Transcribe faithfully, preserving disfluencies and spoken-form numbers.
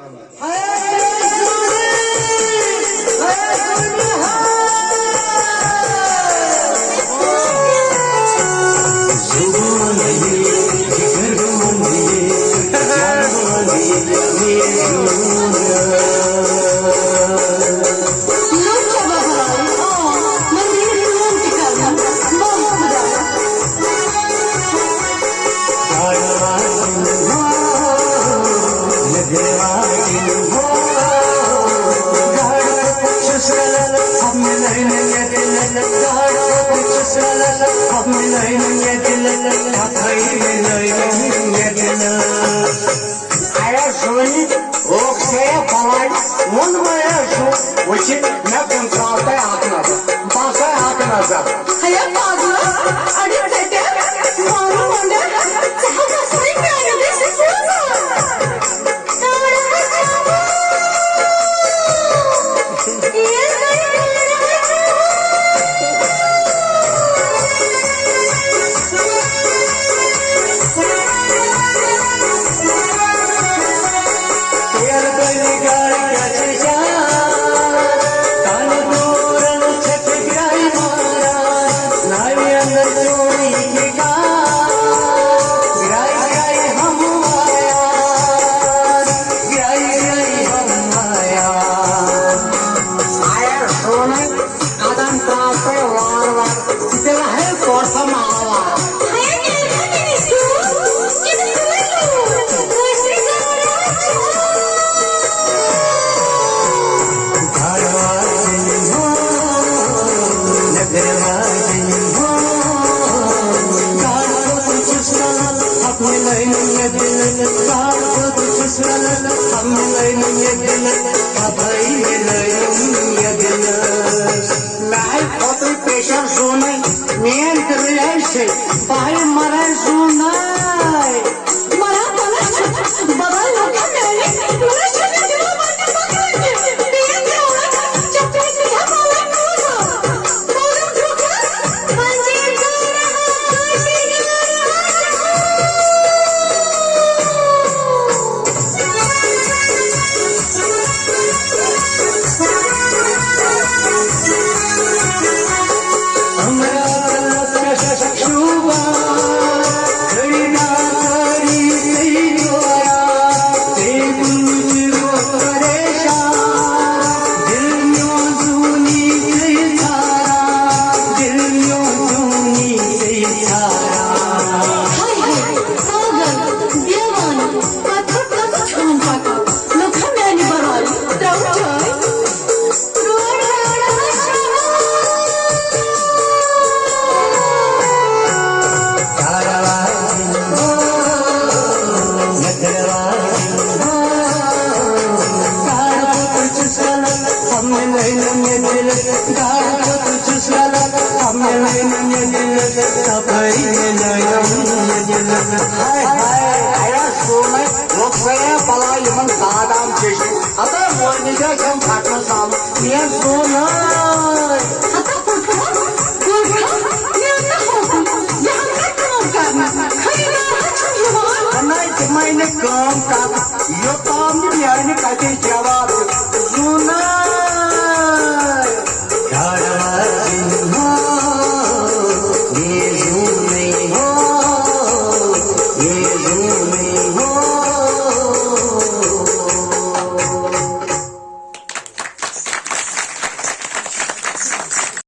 A زوٗنہِ، روک سے بلاے، ووٚن مےٚ چھُ وٕچھِتھ، مےٚ کُن ترٛاو تۄہہِ اکھ نظر، بہٕ ہسا اکھ نظر۔ ہیا پاگلا، اڑِ ژٹیا، مانو منڈا، ژٕ ہا گژھنے میانہِ دٔسۍ سوزان۔ آیا سونٕے، قدم ترٛاو تہٕ وارٕ وارٕ، ژٕ تہِ رہے پوٹھم آوا۔ مےٚ آیہِ خۄدٕے پریشر زونٕے، میٲنۍ دِلٕے آیہِ شیٚے، بہٕ ہاے مرے زونٕے۔ مرا پلس چھُ، بدل لوٚگ میانہِ، مرا چھُ مےٚ دِوان وۄنۍ پکان تہِ۔ بیٚیہِ ترٛاوان، چپرِ سۭتۍ ہا پلو روزان۔ ہاے ہاے، پاگل، دیوانہٕ، پتہٕ پتہٕ چھان پکان۔ لُکھ ہا میانہِ بلاے، ترٛاو چاے۔ روڈ راڈ ہا چھُ۔ ہاے ہاے، ایا سونے، لوگ سرے بلا یمن بادام چشم۔ ہتا مولوی جان چھم پھٹنس آمت، مین سونے۔ ہتا پُٹھو، پُٹھو، مین نہ ہوکُن، یہِ ہم کتھ کٲم کرنس؟ خریدار ہا چھُ یِوان۔ نہ، تِمے نہٕ کٲم کرنس، یوٚتام نہٕ میانہِ کتھِ جواب دیُت۔